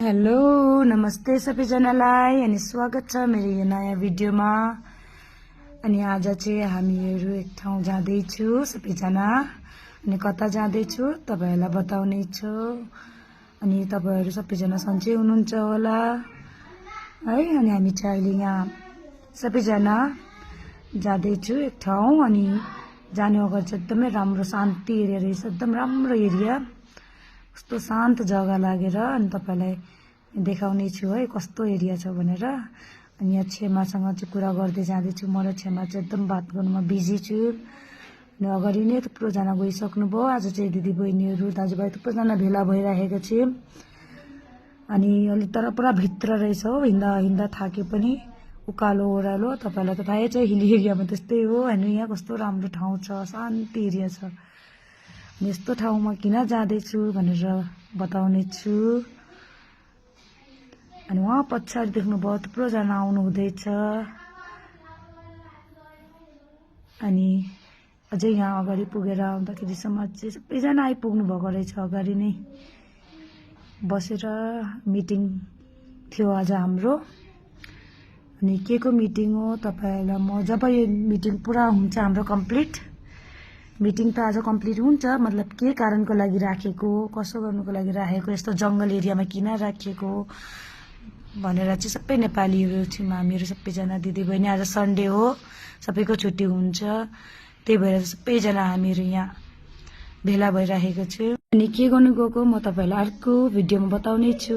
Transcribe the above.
Hello नमस्ते सबैजनालाई अनि स्वागत छ मेरो यो नयाँ भिडियोमा। अनि आज चाहिँ हामीहरू एक ठाउँ जाँदैछु सबैजना। अनि कता जाँदैछु तपाईहरुलाई बताउने छु। अनि तपाईहरु सबैजना सन्चै हुनुहुन्छ होला है। अनि हामी चाहिँ अहिले यहाँ सबैजना जाँदैछु एक ठाउँ। अनि जाने अगाडि चाहिँ एकदमै राम्रो शान्ति एरिया रहेछ, एकदम राम्रो एरिया, कस्तो शान्त जग्गा लागेर अनि तपाईलाई देखाउने छु है कस्तो एरिया छ भनेर। अनि यहाँ छेमासँग चाहिँ कुरा गर्दै जाँदैछु। म र छेमा चाहिँ एकदम बात गर्नुमा बिजी छु। अनि अगाडि नै थुप्रो जना गइसक्नुभयो। आज चाहिँ दिदी बहिनीहरू दाजुभाइ थुप्रो जना भेला भइराखेको छ। अनि अलि तर पुरा भित्र रहेछ हो, हिँड्दा हिँड्दा थाके पनि उकालो ओह्रालो। तपाईलाई त थाहै छ हिली एरियामा त्यस्तै हो। अनि यहाँ कस्तो राम्रो ठाउँ छ, शान्ति एरिया छ। अनि यस्तो ठाउँमा किन जाँदैछु भनेर बताउने छु। अनि वहाँ पछाडि देख्नुभयो थुप्रो जना आउनु हुँदैछ। अनि अझै यहाँ अगाडि पुगेर आउँदाखेरिसम्म चाहिँ सबैजना आइपुग्नु भएको रहेछ अगाडि नै बसेर। मिटिङ थियो आज हाम्रो। अनि के को मिटिङ हो तपाईहरुलाई म जब यो मिटिङ पुरा हुन्छ हाम्रो कम्प्लिट, मिटिङ त आज कम्प्लिट हुन्छ, मतलब के कारणको लागि राखेको, कसो गर्नुको लागि राखेको, यस्तो जंगल एरियामा किन राखेको भनेर चाहिँ सबै नेपालीहरु छौँ हामीहरु सबैजना दिदी बहिनी। आज सन्डे हो, सबैको छुट्टी हुन्छ, त्यही भएर सबैजना हामीहरु यहाँ भेला भइराखेको छु। अनि के गर्नु गएको म तपाईहरुलाई अर्को भिडियोमा बताउने छु।